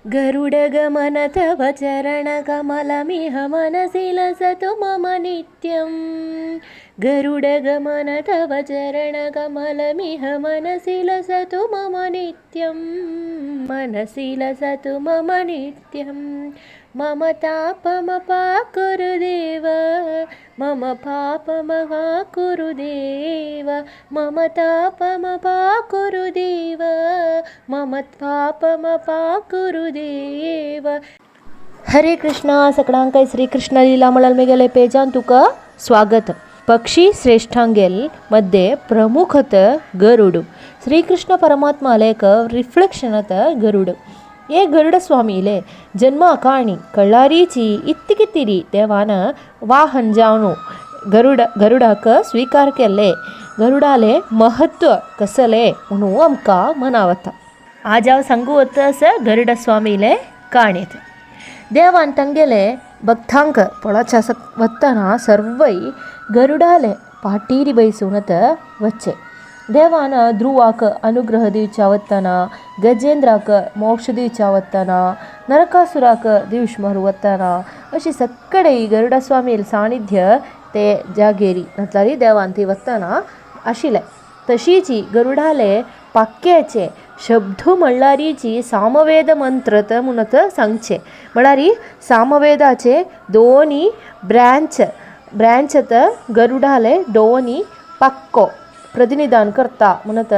गरुडगमन तव चरणकमलमिह मनसि लसतु मम नित्यं। गरुडगमन तव चरणकमलमिह मनसि लसतु मम नित्यं। मनसि लसतु मम नित्यं। मम तापमपाकुरु देव, मम पापमहाकुरु देव, मम तापमपाकुरु देव, मम पापमपाकुरु देव। हरे कृष्णा। सकडांकाय श्रीकृष्ण लीला मळल पेजान तुका स्वागत। पक्षी श्रेष्ठांगेल मध्ये प्रमुखत गरुड। श्रीकृष्ण परमात्मालेक रिफ्लेक्शन गरुड। ये गरुड स्वामीले जन्म काणी कळ्ळारीची इत्तिकितिरी देवान वाहन जावनु गरुड गरुडाक स्वीकार केले। गरुडाले महत्व कसले म्हणून आमकां मनावता। आज हांव सांगू वता आसा गरुड स्वामीले काणयेत। देवान तांगेले भक्तांक पळोवच्या वतना सर्वय गरुडाले पाटीरी बैसून वच्चे। देवान ध्रुवाक अनुग्रह दिवच्या वतना, गजेंद्राक मोक्ष दिवच्या वतना, नरकासुराक दिवश मारू वतना अशी सगळे गरुड स्वामील सानिध्य ते जागेरी म्हटल्यार देवान ती वतना आशिल्लें। तशीच गरुडाले पाक्याचे शब्द म्हणल्यारीची सामवेद मंत्र म्हणत सांगचे। म्हळ्यार सामवेदाचे दोनी ब्रांच ब्रांच गरुडाले दोनी पाक्को प्रतिनिधान करता म्हणत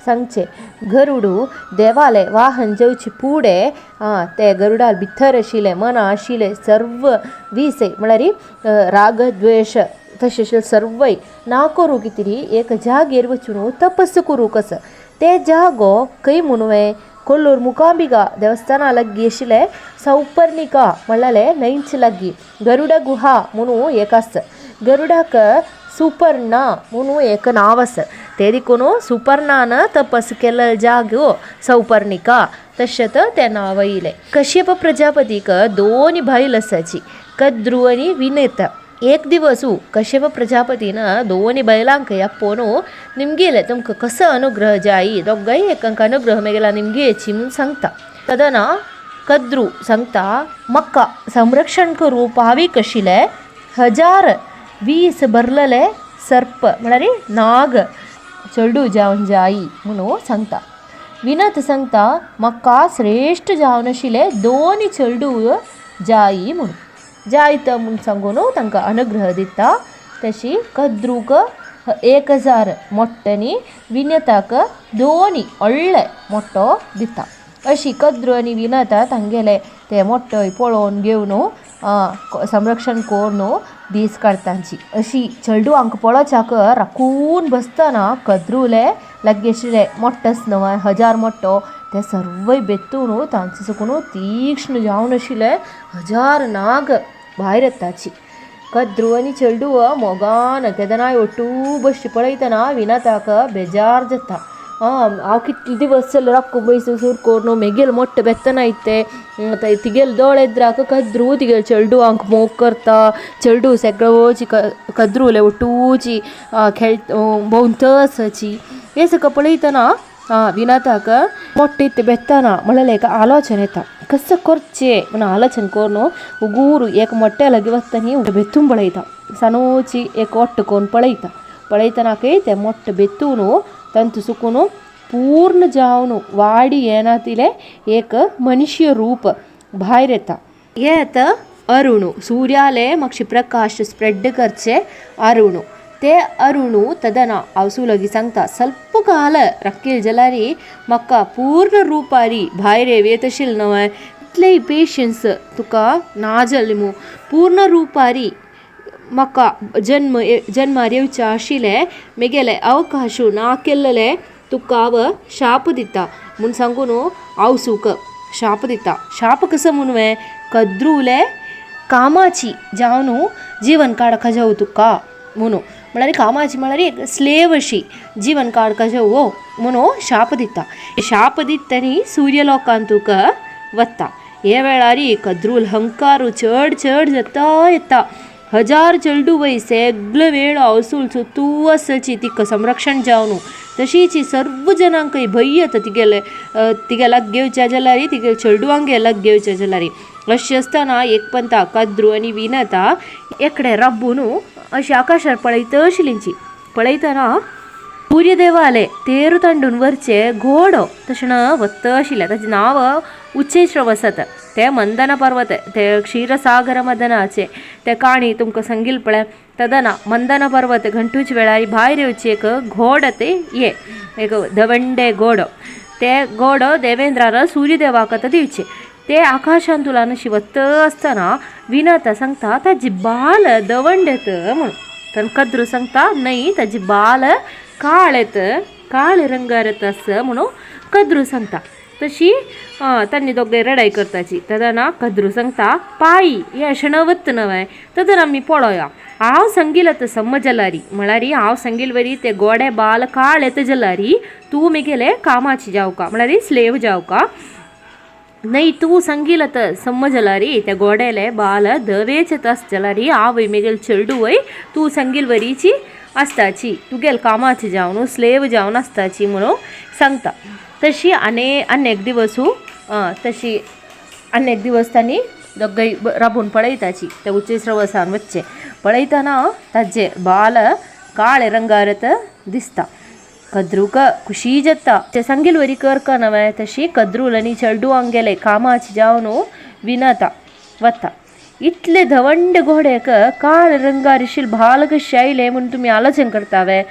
सांगचे। गरुडू देवाले वाहन जेवचे पुढे ते गरुडाल भितर आशिल्ले मना आशिल्ले सर्व विसे म्हळ्यार राग द्वेष तशें सर्वय ना करूं कितें एक जागेर वचून तपस करूं कसो ते जागो खंय म्हणूं कोल्लूर मुकांबिका देवस्थाना लागीं आशिल्लें सौपर्णिका म्हणल्यार न्हंयचे लागीं गरुड गुहा म्हणून एक आसा। गरुडाक सुपर्णा म्हणून एक नांव आसा। ते देखून सुपर्णान तपस केल्लो जागो सौपर्णिका तशें तें नांव येयलें। कश्यप प्रजापतीक दोन बायल आसाची, कद्रू आनी विनता। एक दिवस कश्यप प्रजापतीन दोनी बैलांक आपोवन निमगेले तुमकां कसो अनुग्रह जाय दोगांय एकांक अनुग्रह मेगेला निमगेची म्हूण सांगता। तदना कद्रू सांगता म्हाका संरक्षण करूं पावीक आशिल्ले 1020 भरलेले सर्प म्हळ्यार नाग चेडू जावन जाय म्हणून सांगता। विनत सांगता म्हाका श्रेश्ठ जावन आशिल्ले दोनी चेडू जाय म्हणून जायत म्हूण सांगून तांकां अनुग्रह दिता। तशी कद्रूक 1000 मोट्टो आनी विनताक दोनी व्हडले मोट्टो दिता। अशी कद्रू आनी विनता तांगेले ते मोट्टो पळोवन घेवन संरक्षण करून दीस काडटाची। अशी चेडवांक पळोवच्याक राखून बसतना कद्रूले लागीं आशिल्ले मोट्टो आसा न्हय 1000 मोट्टो ते सर्वय बेतून तांचे सकून तीक्ष्ण जावन आशिल्ले 1000 नाग भायर येताची। कद्रू आनी चेडू मोगान केदनाय ओटू बसची पळयतना विनताक बेजार जाता। हांव कितले दिवस जाले राखून बैसून सुर करून मेगेल मोट्टे बेतना इत्ते तिगेल दोळे एद्राक कद्रू तिगेल चेडवांक मोग करता। चेडू सगळोची कद्रूले ओटूची खेळ भोंवत आसाची। हें सगळें पळयतना विनताक मोट्टे इत्ते बेतना म्हणल्यार एक आलोचन येता कसो करचें म्हूण आलोचन करून उगूर एक मोट्या लागीं वता न्ही बेतून पळयता। सानूची एक ओट्ट करून पळयता। पळयतना ते मोट्टे बेतून तांतू सुकून पूर्ण जावन वाडी येना तिले एक मनुष्य रूप भायर येता। हें आतां अरुण सूर्याले मातशे प्रकाश स्प्रेड करचे अरुण ते अरुण तदना हांव लागीं सांगता स्वल्प काल राखील जाल्यार म्हाका पूर्ण रुपारी भायर येवं आशिल्लें न्हय इतलेय पेशन्स तुका ना जालें मू पूर्ण रुपारी म्हाका जन्म जन्मार येवचें आशिल्लें मेगेले अवकाश ना केल्ले तुका हांव शाप दिता म्हूण सांगून आवसूक शाप दिता। शाप कसो म्हणूं कद्रूले कामाची जावन जिवन काडका जावं तुका म्हणून म्हळ्यार कामाची म्हळ्यार एक स्लेव अशी जिवन काडका जावं म्हणून शाप दिता। शाप दिता न्ही सूर्यलोकान तुका वता। हे वेळार कद्रूल हंकार चड चड जाता येता। हजार चेडूं वय सगळे वेळ हौसूल तूं आसची तिका संरक्षण जावन तशीच सर्व जनांकय भंय येता तिगेले तिगे लग्ग घेवच्या जाल्यार तिगेले चेडवांगे लग्ग घेवच्या जाल्यार. अशें आसतना एक पंता कद्रू आनी विनता एकडे रब्बून अशें आकाशार पळयत आशिल्लींची पळयतना सूर्यदेवाले तेरू तांडून वरचे घोडो तशें वत्त आशिल्लें ताचें नांव उच्चैश्रवस आसता. ते मंदन पर्वत ते क्षीरसागर मदनाचे ते काणी तुमकां सांगील पळय तदना मंदन पर्वत घंटूच वेळार भायर येवचे एक घोड ते ये एक धवंडे घोडो ते घोडो देवेंद्रान सूर्यदेवाक आतां दिवचे ते आकाशांतुलान अशी वत्त आसतना विनता सांगता ताजी बाल दवंडेत म्हणून तर कद्रू सांगता न्हय ताजी बाल काळेत काळे रंगार येत आस म्हणून कद्रू सांगता. तशी तांणी दोगांय रडाय करताची तेन्ना कद्रू सांगता पाई हे अशें नवत नवें तेन्ना आमी पळोवया हांव सांगील आतां समज जाल्यार म्हळ्यार हांव सांगील वरी ते गोडे बाल काळ येता जाल्यार तूं मेगेले कामाची जावका म्हळ्यार स्लेव जावका न्हय तूं सांगील आतां समज जाल्यार ते गोडेले बाल धवेच येता आसत जाल्यार हांव मेगेले चेडूं वय तूं सांगील वरीची आसताची तुगेल कामाची जावन स्लेव जावन आसताची म्हणून सांगता. तशी आनी आनी एक दिवस तशी आनी एक दिवस तांणी दोगांय राबून पळयताची ते उच्चैश्रवसान वचचे पळयतना ताजे बाल काळे रंगार दिसता. कद्रूक खुशी जाता ते सांगील वरी करका नवें तशी कद्रूल आनी चेडवांगेले कामाची जावन विनता वता. इतले धवंड घोड्याक काळ रंगार आशिल्लें भाल कशें आयलें म्हूण तुमी आलोचन करतावे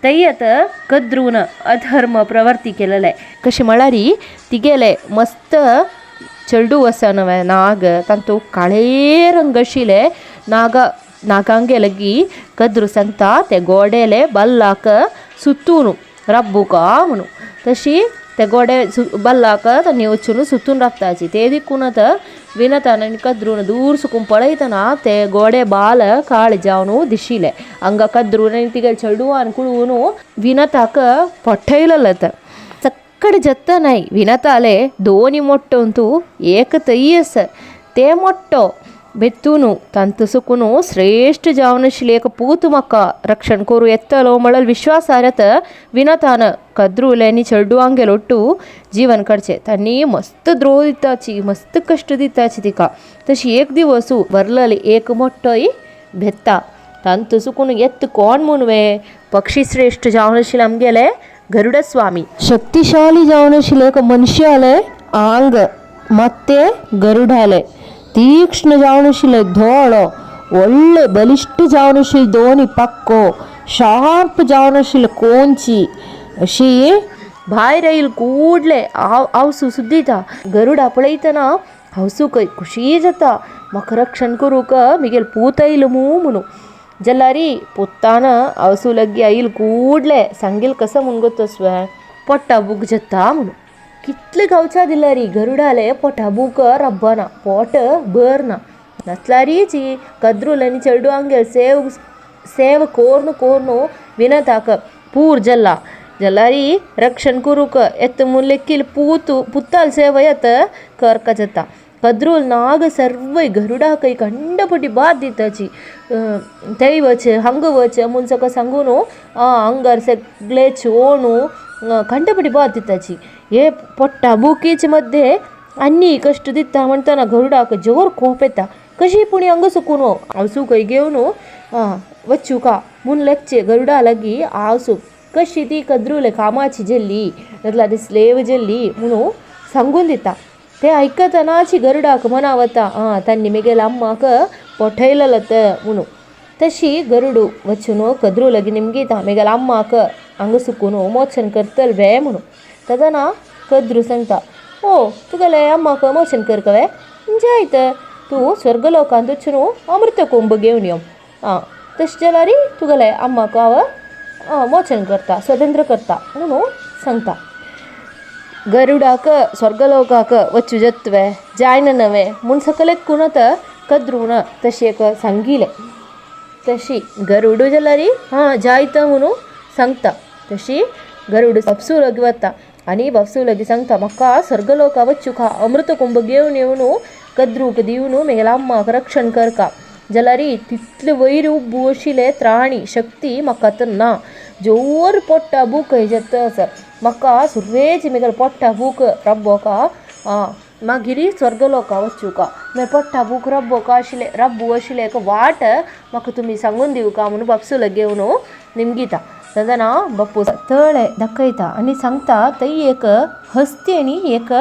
तय आतां कद्रून अधर्म प्रवर्ती केलेले कशें म्हळ्यार तिगेले मस्त चेडूं आसा नवें नाग तातूंत काळे रंग आशिल्ले नागा नागांगे लगी कद्रू सांगता ते गोडेले बल्लाक सुतून रब्बुका म्हणून तशी ते गोडे बल्लाक तांणी वचून सुतून राबताची ते दिकून आतां विनतान आनी कद्रून दूर सुकून पळयतना ते गोडे बाल काळे जावन दिशिल्ले हांगा कद्रून आनी तिगेले चेडवान कुळून विनताक पठयलेलें आतां सक्कड जतनाय विनताले दोनी मोट्टो एक तय आसा ते मोट्टो बेतून तांतू सुकून श्रेश्ठ जावन आशिल्लें एक पूत म्हाका रक्षण करूं येतलो म्हणून विश्वास आरत विनतान कद्रूले आनी चेडवांगेले ಒಟ್ಟು जीवन काडचें तांणी मस्त द्रोह दिताची मस्त कश्ट दिताची तिका. तशी एक दिवस वरलेले एक मोठोय भेत्ता तांतू सुकून येत कोण म्हूण वे पक्षी श्रेश्ठ जावन आशिल्ले आमगेले गरुडस्वामी शक्तिशाली जावन आशिल्ले एक मनशाले आंग मात्ते गरुडाले तीक्ष्ण जावन आशिल्ले दोळो व्हडले बलिश्ट जावन आशिल्ले दोनी पक्को शार्प जावन आशिल्ले कोंची अशी भायर येयल ಕೂಡ್ಲೆ हांवसू सुद्दिता. गरुडा पळयतना हांवसूकय खुशी जाता म्हाका रक्षण करूंक मिगेल पूत आयलो मू म्हणून जाल्यार पुतान हांवसू लगी आयल ಕೂಡ್ಲೆ सांगील कसो म्हूण गो तसवें पोटा बूक जाता म्हणून कितले गांवच्या दिल्यार गरुडाले पोटा बूक रब्बना पोट भरना नसल्यारीची कद्रूल आनी चेडवांगेर सेव सेव कोर्न कोर्न विनताक पूर जल्ला जाल्यार रक्षण करूंक येता म्हूण लेखील पूत पुताल सेव येत करका जाता. कद्रूल नाग सर्वय गरुडाकय कंडपटी बाद दिताची थंय वच हांगा वच म्हूण सगळें सांगून आंगार सगळे चोणू कंडपटी बाद दिताची हे पोट्टा बुकीच मध्ये आनी कश्ट दिता म्हणटना गरुडाक जोर कोप येता कशी पूण हांगा सुकून हांव खंय घेवन वचूका म्हूण लेगचे गरुडा लागीं हांव कशी ती कद्रूले कामाची जल्ली नाजाल्यार ती स्लेव जल्ली म्हणून सांगून दिता. ते आयकतनाची गरुडाक मना वता आं तांणी मेगेले अम्माक पठयलेलें तें म्हणून. तशी गरुडू वचून कद्रू लागीं निमगिता मेगेले अम्माक हांगा सुकून मोचन करतले वे म्हणून. तेन्ना कद्रू सांगता ओ तुगेले अम्माक मोचन करका वे जायत तूं स्वर्गलोकांत वचून अमृत कुंभ घेवन यो आं तशें जाल्यार तुगेले अम्माक हांव मोचन करता स्वतंत्र करता म्हणून सांगता. गरुडाक स्वर्गलोकाक वचूं जातवे जायना नवें म्हूण सकलेक कोण आतां कद्रून तशें एक सांगिलें. तशी गरुडू जाल्यार हां जायत म्हणून सांगता. तशी गरुड बपसू लागीं वता आनी बपसू लागीं सांगता म्हाका स्वर्गलोका वचूंक अमृत कुंभ घेवन येवन कद्रूक दिवन मेगेल्या अम्माक रक्षण करका. जाल्यार तितले वयर उब्बू आशिल्ले त्राणी शक्ती म्हाका आतां ना. जोर पोट्टा भूक जाता आसा म्हाका सुरवेच म्हगेले पोट्टा भूक रब्बोका मागीर स्वर्गलोका वचूका मागीर पोट्टा भूक रब्बोका आशिल्लें रब्बू आशिल्लें एक वाट म्हाका तुमी सांगून दिवका म्हणून बापसूला घेवन निमगिता. तेन्ना बाप्पू तळें दाखयता आनी सांगता थंय एक हस्ती आनी एक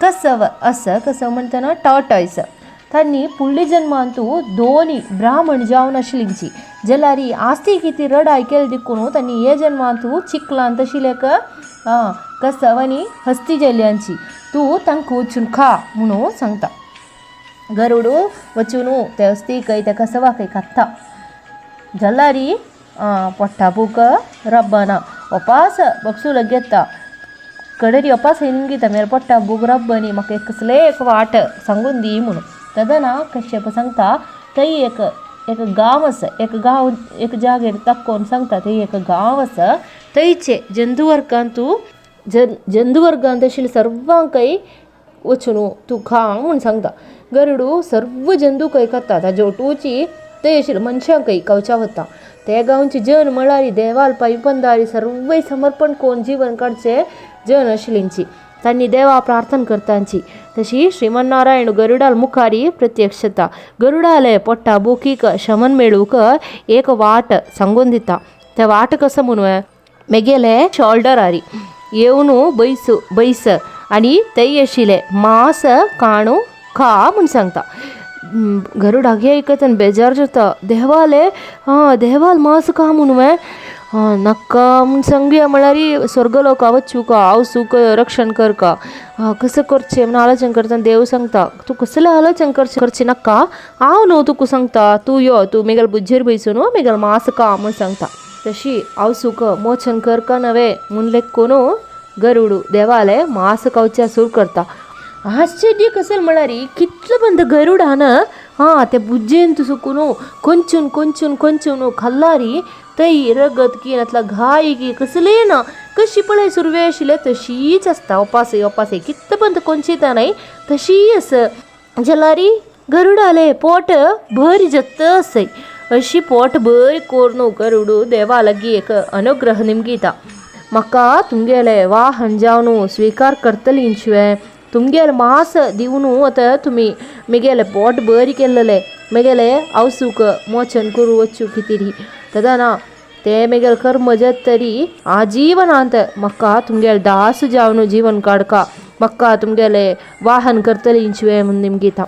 कसव आसा. कसव म्हणटना टॉर्टॉयस. तांणी फुडल्या जन्मांतू दोनी ब्राह्मण जावन आशिल्लींची जाल्यार आस्ती कितें रडाय केली देखून तांणी हे जन्मांतू चिखलांत आशिल्लें एक कसव आनी हस्ती जाल्यांची तूं तांकां वचून खा म्हणून सांगता. गरुड वचून ते हस्तीकय त्या कसवाकय खाता जाल्यार पोट्टा भूक रब्बना ओपास बपसू घेता कडेरी ओपास हिंगिता मेरे पोट्टा भूक रब्बनी म्हाका एक कसलें एक वाट सांगून दी म्हणून. तेन्ना कश्यप सांगता थंय एक एक गांव आसा, एक गांव एक जागेर दाखोवन सांगता थंय एक गांव आसा थंयचे जंतुवर्गांतू जंतुवर्गांत आशिल्ले सर्वांकय वचून तूं खा म्हूण सांगता. गरुडू सर्व जंतूकय खाता ताजे ओटूची थंय आशिल्ले मनशांकय खावच्या वता. ते गांवचे जन म्हळ्यार देवाल पांयपंदारी सर्वय समर्पण करून जीवन काडचे जन आशिल्लींची तांणी देवा प्रार्थना करतांची. तशी श्रीमन्नारायण गरुडाल मुखारी प्रत्यक्षता गरुडाले पोट्टा भुकीक शमन मेळूंक एक वाट सांगून दिता. ते वाट कसो म्हणून मेगेले शोल्डरारी येवन बैस बैस आनी थंय आशिल्ले मांस काणू खा म्हूण सांगता. गरुडाक हें आयकता आनी बेजार जाता. देवाले आं देवाल मांस खा म्हणून नाका म्हूण सांगया म्हळ्यार स्वर्गलोका वचूका हांव सूख रक्षण करका कसं करचें म्हणून आलोचन करता. देव सांगता तूं कसलें आलोचन करचें करचें नाका, हांव न्हू तुका सांगता तूं यो तूं मेगेले बुज्जेर बैसून मेगेले मांस खा म्हूण सांगता. तशी हांव सूख मोचन करका नव्हे म्हूण लेखून गरुडू देवाले मांस खावच्या सुरू करता. आश्चर्य कसल म्हळ्यार कितलो बंद गरुडान आं ते बुज्जेन सुकून कोंचून कोंचून कोंचून खाल्लारी थंय रगत की नातल्या घाय की कसलें ना कशी पळय सुरवे आशिल्ले तशीच आसता. ओपासय ओपासय कितलो बंद कोंचिता न्हय तशी आसा. जाल्यार गरुडाले पोट बरी जाता आसय. अशी पोट बरी करून गरुडू देवा लागीं एक अनुग्रह निमगिता. म्हाका तुमगेलें वाहन जावन स्विकार करतली शिवाय तुमगेलें मांस दिवन आतां तुमी म्हगेलें पोट बरें केल्लें म्हगेलें हांव सूख मोचन करूं वचूं कितें तेन्ना ते म्हगेलें कर्म जाता तरी आजीवनांत म्हाका तुमगेलें दास जावन जीवन काडका म्हाका तुमगेलें वाहन करतली शिवाय म्हूण निमगिता.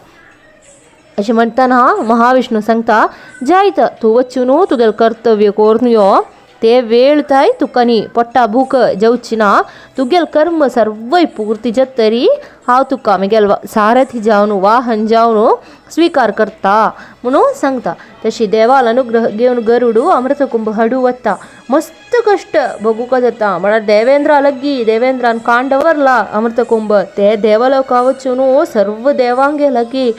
अशें म्हणटना महाविष्णू सांगता जायत तूं वचून तुगेलें कर्तव्य करून यो ते वेळ ताय तुका न्ही पोट्टा भूक जेवची ना तुगेलें कर्म सर्वय पुर्ती जाता तरी हांव तुका म्हगेलें सारथी जावन वाहन जावन स्विकार करता म्हणून सांगता. तशी देवाल अनुग्रह घेवन गरुडू अमृतकुंभ हाडू वता. मस्त कश्ट भोगूंक जाता म्हळ्यार देवेंद्रा लागीं देवेंद्रान कांड दवरला अमृतकुंभ ते देवलोका वचून सर्व देवांगे लागीं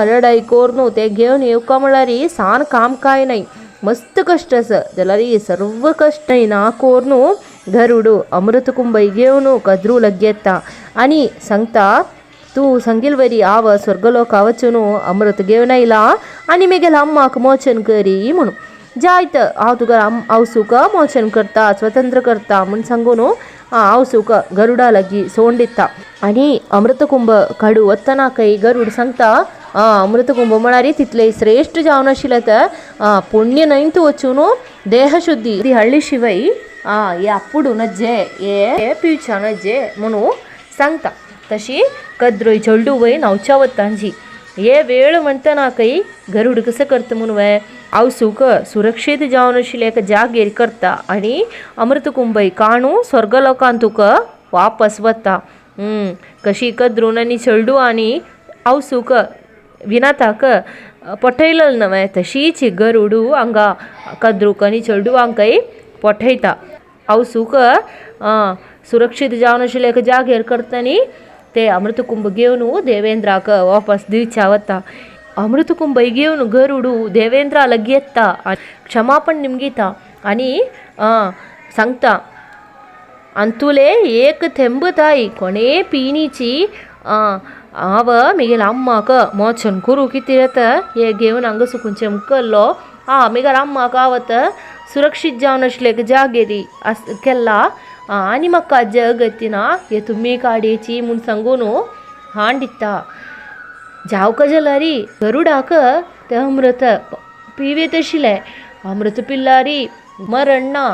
लडाई करून ते घेवन येवका म्हळ्यार सान काम कांय न्हय मस्त कश्ट आसा. जाल्यार सर्व कश्ट ना करून गरुडू अमृतकुंभ घेवन कद्रू लागीं येता आनी सांगता तूं सांगिल्ले वरी हांव स्वर्गलोका वचून अमृत घेवन आयला आनी म्हगेल्या अम्माक मोचन करी म्हणून. जायत हांव तुका हांव सुका मोचन करता स्वतंत्र करता म्हूण सांगून हांव सुका गरुडा लागीं सोड दिता. आनी अमृतकुंभ काडू वतना खंय गरुड सांगता अमृतकुंभ म्हळ्यार तितलें श्रेश्ठ जावन आशिल्लें तर पुण्य न्हंयत वचून देहशुद्धी हाडली शिवाय हे आपुडू नज्जे हे पिवच्या नज्जे म्हणून सांगता. तशी कद्रोय चेडू वय न्हांवच्या वतांची हे वेळ म्हणटना खंय गरुड कसो करता म्हणून वय हांव सूख सुरक्षीत जावन आशिल्लें एका जागेर करता आनी अमृतकुंभय काणू स्वर्गलोकान तुका वापस वता. कशी कद्रून आनी चेडू आनी हांव सूख विनाताक पठयलें न्हय तशीच गरुडू हांगा कद्रूक आनी चेडवांकय पठयता. हांव सूख सुरक्षीत जावन आशिल्लें एका जागेर करता आनी ते अमृतकुंभ घेवन देवेंद्राक वापस दिवच्या वता. अमृतकुंभ घेवन गरुडू देवेंद्रा लागीं येता क्षमापण निमगिता आनी सांगता अंतुले एक थेंब ताई कोणे पिनीची हांव म्हगेल्या अम्माक मोचन करूं कितें जाता हे घेवन हांगा सुकून चमकल्लो आ म्हगेल्या अम्माक हांव आतां सुरक्षीत जावन आशिल्ले एक जागेरी आस केला आनी म्हाका जगतीना हे तुमी काडयेची म्हूण सांगून हाण दिता. जावका जाल्यार गरुडाक तें अमृत पिवेत आशिल्लें. अमृत पिल्लारी मरण ना,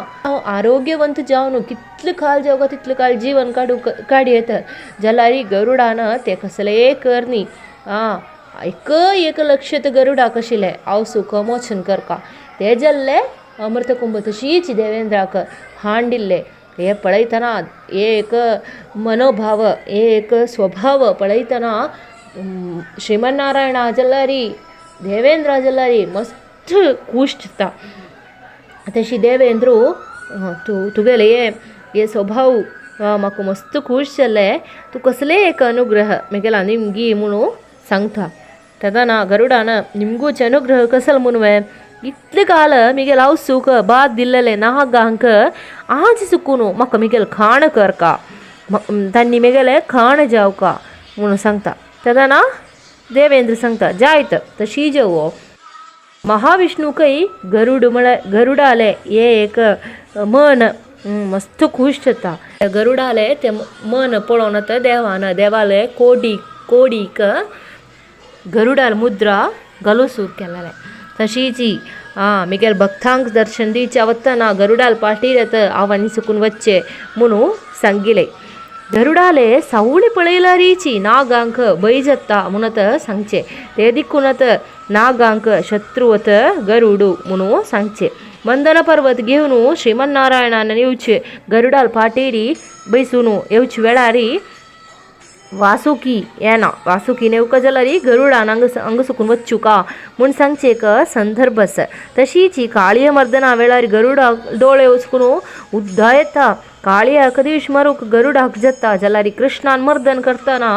आरोग्यवंत जावन कितले काळ जावका तितले काळ जीवन काडूंक काडयेत जाल्यार गरुडान तें कसलें कर न्ही. एक एक लक्ष ते गरुडाक आशिल्लें हांव सुख मोचन करका. तें जाल्लें अमृत कुंभ तशीच देवेंद्राक हाण दिल्लें. हें पळयतना एक मनोभाव एक स्वभाव पळयतना श्रीमन्नारायणा जाल्यार देवेंद्रा जाल्यार मस्त खूश जाता. तशी देवेंद्रू तुगेले हे स्वभाव म्हाका मस्त खूश जालें. तूं कसलें एक अनुग्रह म्हगेल्या निमगी म्हणून सांगता. तेन्ना गरुडान निमगूचे अनुग्रह कसलो म्हणूं इतले काल म्हगेलें आवसूक बाद दिल्लेलें नागांक आज सुकून म्हाका म्हगेलें खाण करका, तांणी म्हगेलें खाण जावका म्हणून सांगता. तेन्ना देवेंद्र सांगता जायत तशी जेवो. महाविष्णूकय गरुड म्हळ्यार गरुडालें हें एक मन मस्त खूश जाता. गरुडालें तें मन पळोवन आतां देवान देवाले कोडी कोडीक गरुडाल मुद्रा घालूं सुरू केलेलें. तशीच म्हगेल्या भक्तांक दर्शन दिवचें वतना गरुडाल पाटीर येता हांव आनी सुकून वचचें म्हणून सांगिलें. गरुडाले सावळी पळयल्यारीची नागांक भंय जाता म्हूण आतां सांगचें. तें देखून आतां नागांक शत्रू आतां गरुडू म्हणून सांगचें. मंदन पर्वत घेवन श्रीमन्नारायणान येवचें गरुडाल पाटेरी बैसून येवचे वेळारी वासुकी येना. वासुकीन येवका जाल्यार गरुडान हांगा हांगा सुकून वच्चुका म्हूण सांगचें एक संदर्भ आसा. तशीच काळय मर्दना वेळार गरुडाक दोळे वचकून उद्दा येता. काळयाक दीस मारूंक गरुडाक जाता जाल्यार कृष्णान मर्दन करतना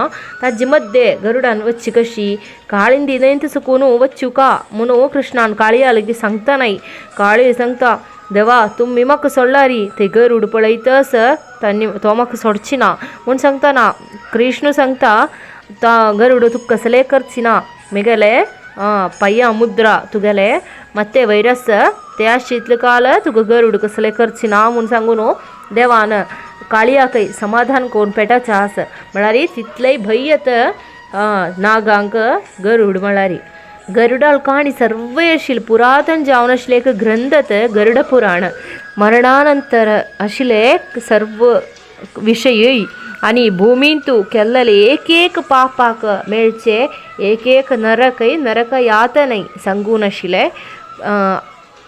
ताजे मद्दे गरुडान वच्ची कशी काळिंदी न्हंयत सुकून वच्चुका म्हणून कृष्णान काळया लागीं सांगता नाय. काळी सांगता देवा तुमी म्हाका सोडल्यारी ते गरुड पळयतस तांणी तो म्हाका सोडची ना म्हूण सांगतना कृष्ण सांगता गरुड तुका कसलें करची ना, म्हगेले पांया मुद्रा तुगेले मात्ते वैरस ते आशिल्ले काल तुका गरुड कसलें करची ना म्हूण सांगून देवान काळयाकय समाधान करून पेटाचें आसा. म्हळ्यार तितलेय भंय येता नागांक गरुड म्हळ्यार. गरुडाल काणी सर्वय आशिल्लें पुरातन जावन आशिल्लें एक ग्रंथ गरुड पुराण. मरणानंतर आशिल्ले सर्व विशयूय आनी भुमींतू केल्लेले एक एक पापाक मेळचे एक एक नरकय नरक यातनय सांगून आशिल्लें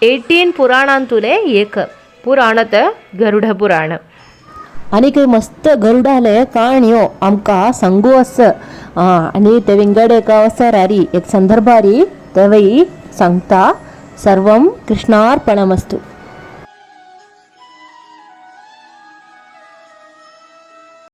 18 पुराणांतुलें एक पुराण गरुड पुराण. आनीक मस्त गरुडाले काणयो आमकां सांगू आसा. आनी ते विंगड एका अवसरारी एक संदर्भारी तेवय सांगता. सर्वं कृष्णार्पणमस्तु.